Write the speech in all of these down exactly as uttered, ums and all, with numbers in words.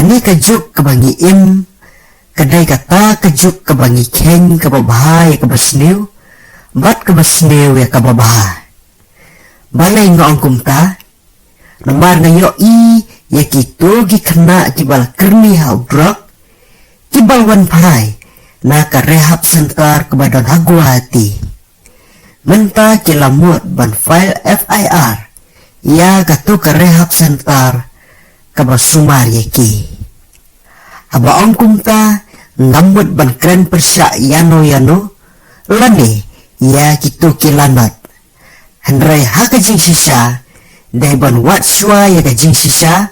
Kane ka juk kaba ngi im ka dei kata ka juk kaba ngi kheiñ kaba bha ïa kaba sniew, bad kaba sniew ïa kaba bha. Balei nga ong kumta? Namar nga ïohi ïa kito ki khynnah kiba la kyrni ha u drok, kiba la wan phai na ka rehab center kaba don ha Guwahati. Mynta ki la mut ban file F I R ïa kato ka rehab center kaba sumar ïa ki. Haba ong kumta, ngam mut ban kren pyrshah ïano ïano lane ïa kito ki lanot. Hynrei ha ka jingshisha, dei ban wad shuwa ïa ka jingshisha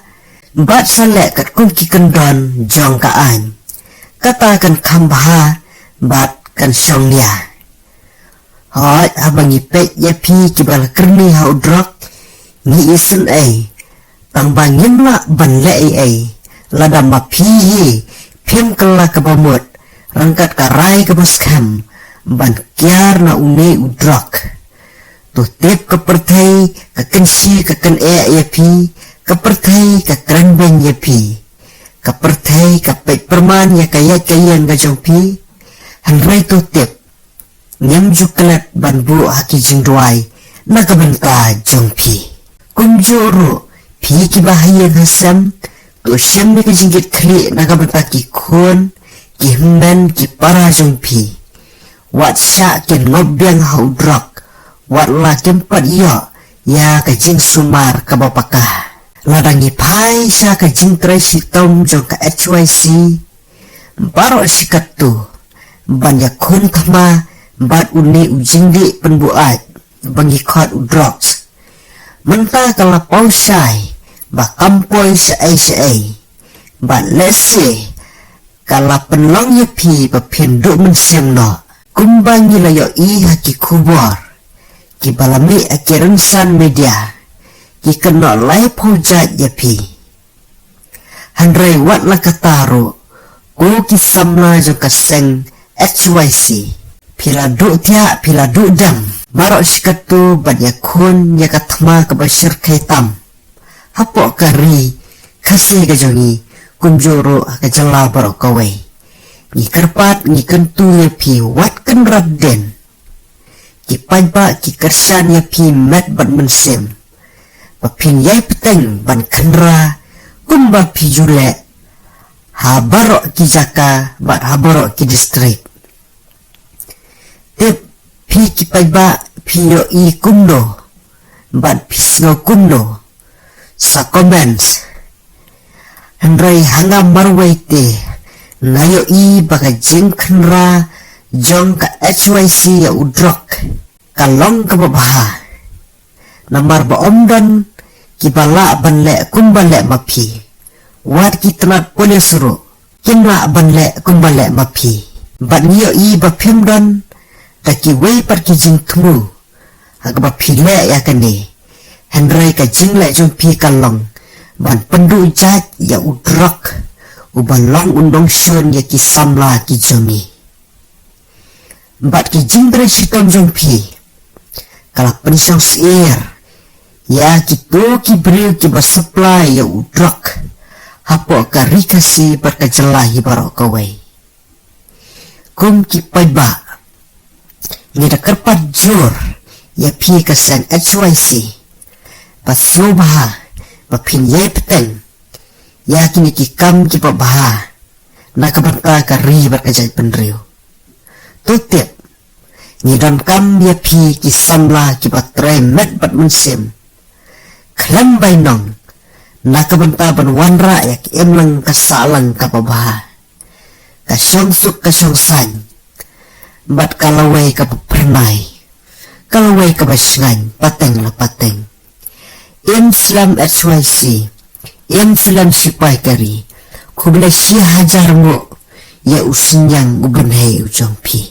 bad sa leh katkum ki kyndon jong ka aiñ. Kata kan kham bha bad kan shong nia. Hooid, haba ngi peit ïa phi kiba la kyrni ha u drok, ngi isynei. Tang ba ngim lah ban leh ei ei lada ma phi hi phim kylla kaba mut, ryngkat ka rai kaba skhem ban kiar na une u drok. To tip ka pyrthei ka kynshi ka kyneh ïa phi, ka pyrthei ka kren beiñ ïa phi, ka pyrthei ka peit pyrman ïa ka ïaid ka ïeng ka jong phi. Hynrei to tip, ngim ju klet ban buh ha ki jingduwai na ka bynta jong phi. Kumjuh ruh, phi kiba ha ïing ha sem, to shem ïa ka jingkitkhlieh na ka bynta ki khun, ki hynmen, ki para jong phi. Wat shah kin ngop biang ha u drok, wat la kim pat ïoh ïa ka jingsumar kaba paka. Lada ngi phai sha ka jingtrei shitom jong ka H Y C, baroh shi katto, ban ïakhun thma bad une u jingdih pynbuaid ba ngi khot u drugs. Mynta ka la paw shai ba kam poi shaei shaei. Bad lehse ka la pynlong ïa phi ba phin duh mynsiem noh. Kumba ngi la ïohi ha ki khubor kiba la mih ha ki rynsan media, ki kynnoh laiphew jait ïa phi. Hynrei wat la kata ruh, ko ki samla jong ka seng H Y C, phi la duh thiah, phi la duh dem, baroh shi katto ban ïakhun ïa ka thma kaba shyrkhei tam hapoh ka ri Khasi ka jong ngi, kumjuh ruh ha ka jylla baroh kawei. Ngi kyrpad, ngi kyntu ïa phi, wat kynrad dien. Ki paidbah ki kyrshan ïa phi met bad mynsiem ba phin ïai bteng ban kynrad kumba phi ju leh ha baroh ki jaka bad ha baroh ki district. Tip, phi ki paidbah phi ïohi kumno bad phi sngew kumno, sa comments. Hynrei ha nga marwei te, nga ïohi ba ka jingkynrad jong ka H Y C ïa u drok ka long kaba bha. Namar ba ym don kiba lah ban leh kumba leh ma phi. Wat ki tnat pulit ruh kim lah ban leh kumba leh ma phi. Bad ngi ïohi ba phim don da kiwei pat ki jingthmu ha kaba phi leh ïa kane. Hynrei ka jingleh jong phi ka long ban pynduh jait ïa u drok uba long u nongshun ïa ki samla ki jong ngi. Bad ki jingtrei shitom jong phi ka la pynshong syier ïa kito ki briew kiba supply ïa u drok hapoh ka ri Khasi bad ka jylla hi baroh kawei. Kum ki paidbah, ngi da kyrpad jur ïa phi ka seng H Y C ba sngewbha ba phin ïai bteng ïa kine ki kam kiba bha na ka bynta ka ri bad ka jaitbynriew. To tip, ngi donkam ïa phi ki samla kiba trei met bad mynsiem khlem bainong na ka bynta ban wanrah ïa ka imlang ka sahlang kaba bha, ka shongsuk ka shongsaiñ bad ka lawei kaba phyrnai, ka lawei kaba shngaiñ pateng la pateng. Im slem H Y C, im slem shipai ka ri, khublei shi hajar nguh ïa u synñiang u bynhei u jong phi.